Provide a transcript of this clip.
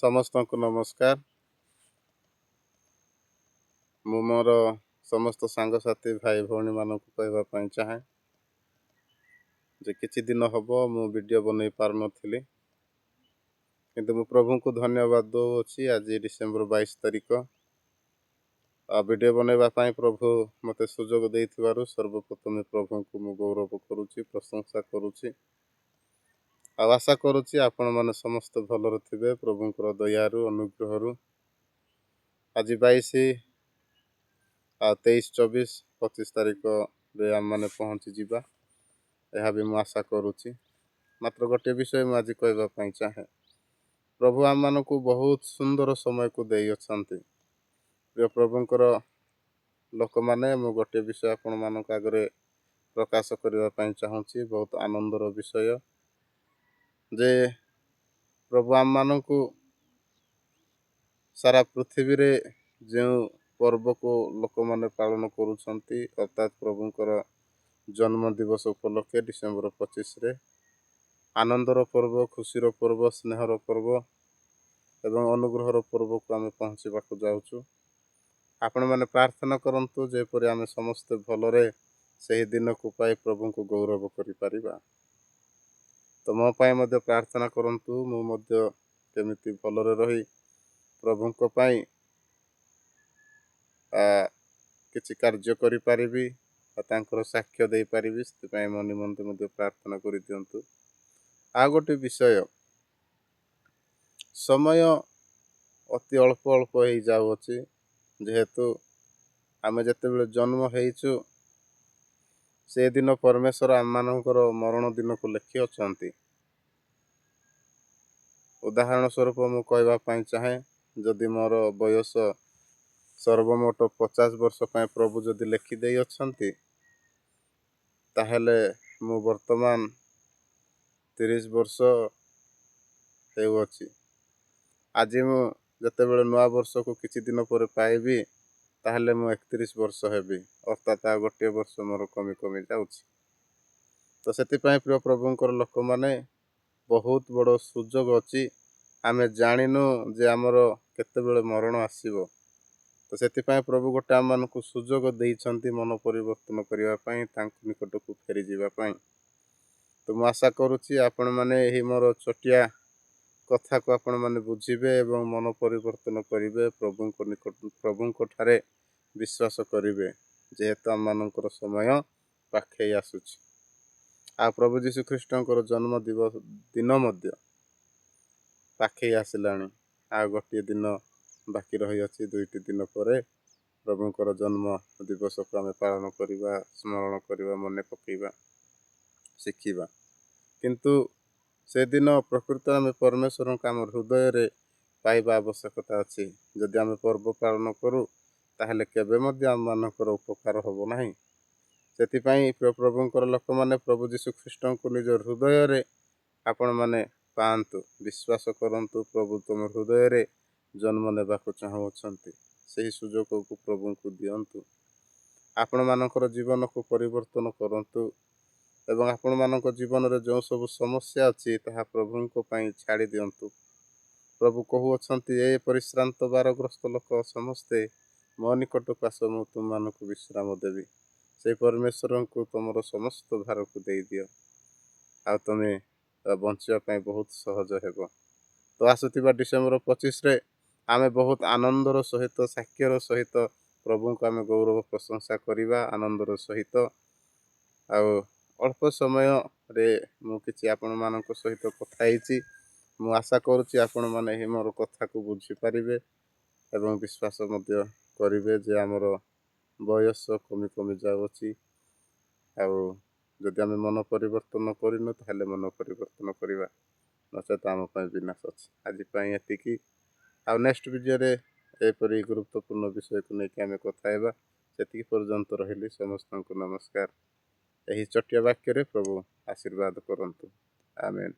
ସମସ୍ତଙ୍କୁ ନମସ୍କାର। ମୁଁ ମୋର ସମସ୍ତ ସାଙ୍ଗସାଥି ଭାଇ ଭଉଣୀମାନଙ୍କୁ କହିବା ପାଇଁ ଚାହେଁ ଯେ କିଛି ଦିନ ହେବ ମୁଁ ଭିଡ଼ିଓ ବନେଇ ପାରୁନଥିଲି, କିନ୍ତୁ ମୁଁ ପ୍ରଭୁଙ୍କୁ ଧନ୍ୟବାଦ ଦେଉଅଛି। ଆଜି ଡିସେମ୍ବର 22 ତାରିଖ, ଆଉ ଭିଡ଼ିଓ ବନେଇବା ପାଇଁ ପ୍ରଭୁ ମୋତେ ସୁଯୋଗ ଦେଇଥିବାରୁ ସର୍ବପ୍ରଥମେ ପ୍ରଭୁଙ୍କୁ ମୁଁ ଗୌରବ କରୁଛି, ପ୍ରଶଂସା କରୁଛି। ଆଉ ଆଶା କରୁଛି ଆପଣମାନେ ସମସ୍ତେ ଭଲରେ ଥିବେ ପ୍ରଭୁଙ୍କର ଦୟାରୁ, ଅନୁଗ୍ରହରୁ। ଆଜି 22 ଆଉ 23, 24, 25 ତାରିଖରେ ଆମେମାନେ ପହଞ୍ଚିଯିବା, ଏହା ବି ମୁଁ ଆଶା କରୁଛି। ମାତ୍ର ଗୋଟିଏ ବିଷୟ ମୁଁ ଆଜି କହିବା ପାଇଁ ଚାହେଁ, ପ୍ରଭୁ ଆମମାନଙ୍କୁ ବହୁତ ସୁନ୍ଦର ସମୟକୁ ଦେଇଅଛନ୍ତି। ପ୍ରିୟ ପ୍ରଭୁଙ୍କର ଲୋକମାନେ, ମୁଁ ଗୋଟିଏ ବିଷୟ ଆପଣମାନଙ୍କ ଆଗରେ ପ୍ରକାଶ କରିବା ପାଇଁ ଚାହୁଁଛି। ବହୁତ ଆନନ୍ଦର ବିଷୟ ଯେ ପ୍ରଭୁ ଆମମାନଙ୍କୁ ସାରା ପୃଥିବୀରେ ଯେଉଁ ପର୍ବକୁ ଲୋକମାନେ ପାଳନ କରୁଛନ୍ତି, ଅର୍ଥାତ୍ ପ୍ରଭୁଙ୍କର ଜନ୍ମ ଦିବସ ଉପଲକ୍ଷେ ଡିସେମ୍ବର 25ରେ ଆନନ୍ଦର ପର୍ବ, ଖୁସିର ପର୍ବ, ସ୍ନେହର ପର୍ବ ଏବଂ ଅନୁଗ୍ରହର ପର୍ବକୁ ଆମେ ପହଞ୍ଚିବାକୁ ଯାଉଛୁ। ଆପଣମାନେ ପ୍ରାର୍ଥନା କରନ୍ତୁ ଯେପରି ଆମେ ସମସ୍ତେ ଭଲରେ ସେହି ଦିନକୁ ପାଇ ପ୍ରଭୁଙ୍କୁ ଗୌରବ କରିପାରିବା। ତ ମୋ ପାଇଁ ମଧ୍ୟ ପ୍ରାର୍ଥନା କରନ୍ତୁ, ମୁଁ ମଧ୍ୟ କେମିତି ଭଲରେ ରହି ପ୍ରଭୁଙ୍କ ପାଇଁ କିଛି କାର୍ଯ୍ୟ କରିପାରିବି ଆଉ ତାଙ୍କର ସାକ୍ଷ୍ୟ ଦେଇପାରିବି, ସେଥିପାଇଁ ମୋ ନିମନ୍ତେ ମଧ୍ୟ ପ୍ରାର୍ଥନା କରିଦିଅନ୍ତୁ। ଆଉ ଗୋଟେ ବିଷୟ, ସମୟ ଅତି ଅଳ୍ପ ଅଳ୍ପ ହେଇଯାଉଅଛି। ଯେହେତୁ ଆମେ ଯେତେବେଳେ ଜନ୍ମ ହେଇଛୁ ସେଦିନ ପରମେଶ୍ୱର ଆମମାନଙ୍କର ମରଣ ଦିନକୁ ଲେଖିଅଛନ୍ତି। ଉଦାହରଣ ସ୍ୱରୂପ ମୁଁ କହିବା ପାଇଁ ଚାହେଁ, ଯଦି ମୋର ବୟସ ସର୍ବମୋଟ 50 ବର୍ଷ ପାଇଁ ପ୍ରଭୁ ଯଦି ଲେଖି ଦେଇଅଛନ୍ତି, ତାହେଲେ ମୁଁ ବର୍ତ୍ତମାନ 30 ବର୍ଷ ହେଉଅଛି। ଆଜି ମୁଁ ଯେତେବେଳେ ନୂଆ ବର୍ଷକୁ କିଛି ଦିନ ପରେ ପାଇବି, ତାହେଲେ ମୁଁ 31 ବର୍ଷ ହେବି, ଅର୍ଥାତ୍ ଆଉ ଗୋଟିଏ ବର୍ଷ ମୋର କମି କମି ଯାଉଛି। ତ ସେଥିପାଇଁ ପ୍ରିୟ ପ୍ରଭୁଙ୍କର ଲୋକମାନେ, ବହୁତ ବଡ଼ ସୁଯୋଗ ଅଛି। ଆମେ ଜାଣିନୁ ଯେ ଆମର କେତେବେଳେ ମରଣ ଆସିବ। ତ ସେଥିପାଇଁ ପ୍ରଭୁ ଗୋଟେ ଆମମାନଙ୍କୁ ସୁଯୋଗ ଦେଇଛନ୍ତି ମନ ପରିବର୍ତ୍ତନ କରିବା ପାଇଁ, ତାଙ୍କ ନିକଟକୁ ଫେରିଯିବା ପାଇଁ। ତ ମୁଁ ଆଶା କରୁଛି ଆପଣମାନେ ଏହି ମୋର ଛୋଟିଆ କଥାକୁ ଆପଣମାନେ ବୁଝିବେ ଏବଂ ମନ ପରିବର୍ତ୍ତନ କରିବେ, ପ୍ରଭୁଙ୍କ ନିକଟ ପ୍ରଭୁଙ୍କ ଠାରେ ବିଶ୍ୱାସ କରିବେ, ଯେହେତୁ ଆମମାନଙ୍କର ସମୟ ପାଖେଇ ଆସୁଛି। ଆଉ ପ୍ରଭୁ ଯୀଶୁ ଖ୍ରୀଷ୍ଟଙ୍କର ଜନ୍ମ ଦିବସ ଦିନ ମଧ୍ୟ ପାଖେଇ ଆସିଲାଣି। ଆଉ ଗୋଟିଏ ଦିନ ବାକି ରହିଅଛି। 2ଟି ଦିନ ପରେ ପ୍ରଭୁଙ୍କର ଜନ୍ମ ଦିବସକୁ ଆମେ ପାଳନ କରିବା, ସ୍ମରଣ କରିବା, ମନେ ପକାଇବା, ଶିଖିବା। କିନ୍ତୁ ସେଦିନ ପ୍ରକୃତରେ ଆମେ ପରମେଶ୍ୱରଙ୍କୁ ଆମ ହୃଦୟରେ ପାଇବା ଆବଶ୍ୟକତା ଅଛି। ଯଦି ଆମେ ପର୍ବ ପାଳନ କରୁ, ତାହେଲେ କେବେ ମଧ୍ୟ ଆମମାନଙ୍କର ଉପକାର ହେବ ନାହିଁ। ସେଥିପାଇଁ ପ୍ରଭୁଙ୍କର ଲୋକମାନେ, ପ୍ରଭୁ ଯୀଶୁ ଖ୍ରୀଷ୍ଟଙ୍କୁ ନିଜ ହୃଦୟରେ ଆପଣମାନେ ପାଆନ୍ତୁ, ବିଶ୍ୱାସ କରନ୍ତୁ। ପ୍ରଭୁ ତୁମ ହୃଦୟରେ ଜନ୍ମ ନେବାକୁ ଚାହୁଁଅଛନ୍ତି, ସେହି ସୁଯୋଗକୁ ପ୍ରଭୁଙ୍କୁ ଦିଅନ୍ତୁ। ଆପଣମାନଙ୍କର ଜୀବନକୁ ପରିବର୍ତ୍ତନ କରନ୍ତୁ ଏବଂ ଆପଣମାନଙ୍କ ଜୀବନରେ ଯେଉଁ ସବୁ ସମସ୍ୟା ଅଛି ତାହା ପ୍ରଭୁଙ୍କ ପାଇଁ ଛାଡ଼ି ଦିଅନ୍ତୁ। ପ୍ରଭୁ କହୁଅଛନ୍ତି, ଏ ପରିଶ୍ରାନ୍ତ ବାରଗ୍ରସ୍ତ ଲୋକ ସମସ୍ତେ ମୋ ନିକଟକୁ ଆସ, ମୁଁ ତୁମମାନଙ୍କୁ ବିଶ୍ରାମ ଦେବି। ସେଇ ପରମେଶ୍ୱରଙ୍କୁ ତୁମର ସମସ୍ତ ଭାରକୁ ଦେଇଦିଅ, ଆଉ ତୁମେ ବଞ୍ଚିବା ପାଇଁ ବହୁତ ସହଜ ହେବ। ତ ଆସୁଥିବା ଡିସେମ୍ବର 25ରେ ଆମେ ବହୁତ ଆନନ୍ଦର ସହିତ, ସାକ୍ଷ୍ୟର ସହିତ ପ୍ରଭୁଙ୍କୁ ଆମେ ଗୌରବ ପ୍ରଶଂସା କରିବା ଆନନ୍ଦର ସହିତ। ଆଉ ଅଳ୍ପ ସମୟରେ ମୁଁ କିଛି ଆପଣମାନଙ୍କ ସହିତ କଥା ହେଇଛି। ମୁଁ ଆଶା କରୁଛି ଆପଣମାନେ ଏହି ମୋର କଥାକୁ ବୁଝିପାରିବେ ଏବଂ ବିଶ୍ୱାସ ମଧ୍ୟ କରିବେ ଯେ ଆମର ବୟସ କମି କମି ଯାଉଅଛି, ଆଉ ଯଦି ଆମେ ମନ ପରିବର୍ତ୍ତନ କରିନୁ ତାହେଲେ ମନ ପରିବର୍ତ୍ତନ କରିବା, ନଚେତ ଆମ ପାଇଁ ବିନାଶ ଅଛି। ଆଜି ପାଇଁ ଏତିକି। ଆଉ ନେକ୍ସଟ ଭିଡ଼ିଓରେ ଏପରି ଗୁରୁତ୍ୱପୂର୍ଣ୍ଣ ବିଷୟକୁ ନେଇକି ଆମେ କଥା ହେବା। ସେତିକି ପର୍ଯ୍ୟନ୍ତ ରହିଲି, ସମସ୍ତଙ୍କୁ ନମସ୍କାର। ଏହି ଛୋଟିଆ ବାକ୍ୟରେ ପ୍ରଭୁ ଆଶୀର୍ବାଦ କରନ୍ତୁ। ଆମେନ୍।